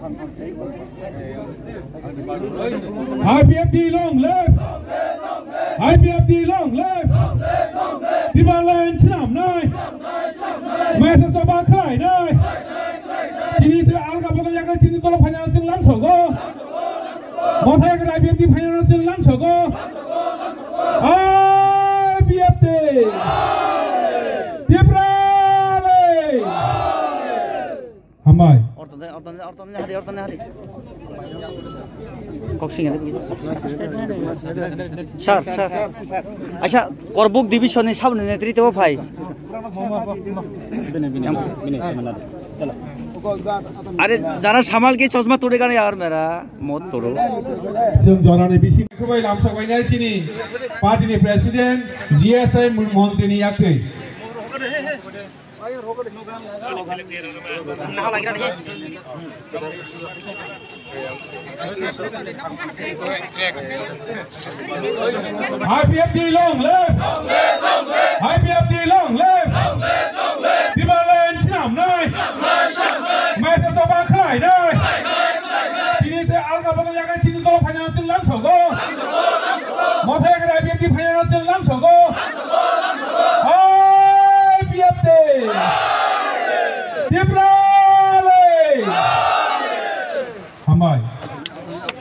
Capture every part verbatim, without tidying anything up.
I P F T long live! I P F T long live! Tipraland swnamnai! Mesa soba khlainai! Chini te alga bodo yagra chini tolo phaina sing lamsogo! Motha yagra I P F T phaina sing lamsogo! I P F T! Tipraland! Hambai. Orton de, orton de, orton de, hari, orton de, hari. Kok sing hari. Sir, sir. Acha, Korbuk division ni sabni netri tebo phai. Are, jara samal ke chosma tore gane yaar mera, mot toro. Chwng jorani bising khubai lamsa bainai chini party ni president, G S I mon-, montri ni yaktwi. I P F T long live! I P F T long live! Tipraland swnamnai! Mesa soba khlainai! Tini te alga bodo yagra chini tolo phaina sing lamsogo! Motha yagra I P F T phaina sing lamsogo! I P F T! Tipraland! Hambai.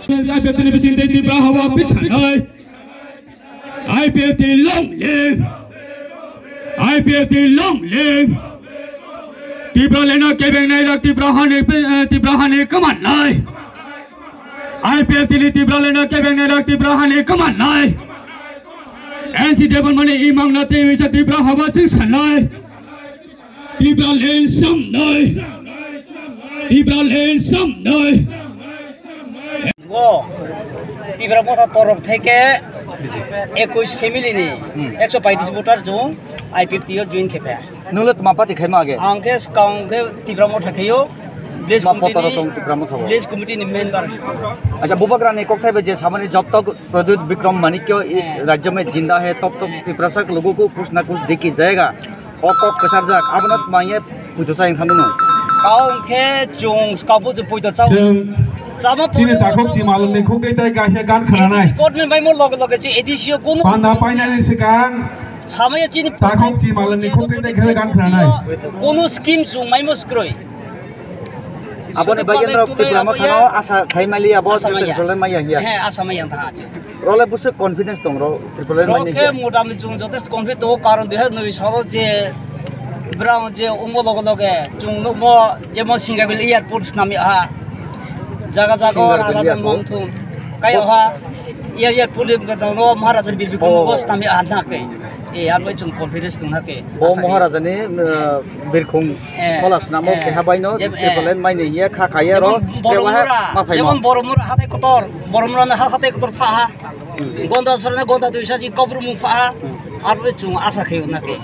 I P F T ni bising tei Tipra hawa pisanai. I P F T long live. I P F T long live. Tipraland no kebeng nai rak Tipra hani, eh, Tipra hani kwmannai. I P F T ni Tipraland no kebeng nai rak Tipra hani kwmannai. N C Debbarma ni imang na tei wisa Tipra hawa chwng sanai. Tipraland swnamnai. Tipraland swnamnai. Bo Tipra Motha torok theke ekush family ni ekso paitrish voter jong I P F T o join khepe. Nule tma party khaima age? Ang khe skang khe Tipra Motha kheyo. Village committee ni, Tipra Motha bo. Village committee ni member. Acha, Bubagra ni kokthai bai je samani jobtok Pradyut Bikram Manikya is rajya mein jinda hai, tab tak Tiprasa ke logon ko kuch na kuch dekhi jayega. O kok kwcharjak, abono manya puito chayeng thangwi no. Kau hwnkhe chwng skabo chwng puito chao. Chwng chama chini puito takhuk chao. Chini malwng ni khukri tai kaisa gan khwnanai. A D C court ni baimo loge loge chwng A D C o kunu panda painani swkang samaya chini takhuk chini malwng ni khukri tai kaisa gan khwnanai. Kunu scheme chwng maimo swkrwi. Aboni bagwi norok Tripura Motha no asa khai mali abo Tripura maya hiya. He, asa maya tha achu. Role busuk confidence tong ro Tripura maya hiya. Rok khe motamoti chung joto confidence tongo, karon dui hazar noi salo je brang je omo logo loge chung nukmo jemon Singapore airport snami ha. Jaga jaga raja mangthung. Kayo ha. Airport ni no Maharaja Birbikrama snami ha na ke. E, arbo chung confidence tong na ke. Bo Maharaja ni, uh, birkhung khola snamo keha baino Tripura maya hiya kha kaya ro. Jemon Boromura, jemon Boromura hatai kotor, Boromura na hatai kotor pha ha. Gonda sore na gonda duisa ji kobru mu pha ha. Arbo chung asa khe na ke.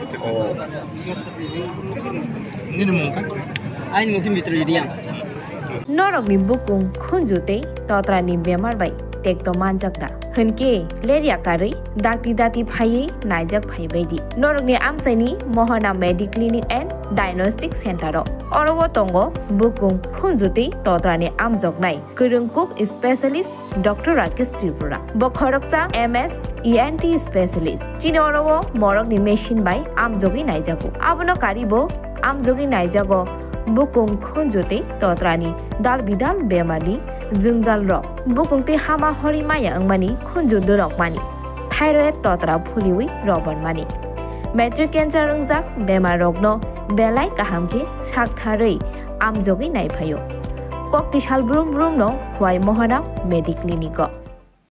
Aini mungkin mitro iriang. Norokni bukung khunju tei totrani bemar bai tekto manjak da? Hwnkhe lerya karwi dakti dati phaiwi naijak phaibaidi. Norokni amchaini Mohana Mediclinic and Diagnostic Center o. Oro o tongo bukung khunju tei totrani amjoknai kwrwng kuk specialist Doctor Rakesh Tripura. Bo khoroksa M S E N T specialist. Chini oro o morokni machine bai amjogwi naijago. Abono karibo amjogwi naijago bukung khunju tei totrani dal bidal bemarni jwngjal rok. Bukung tei hama hori maya wngmani khunju dwrokmani. Thyroid totra phuliwi robormani. Matric cancer wngjak bemar rokno belai kaham khe saktharwi amjogwi naiphaio. Kokti sal brum brum no Khwai Mohana Mediclinic o.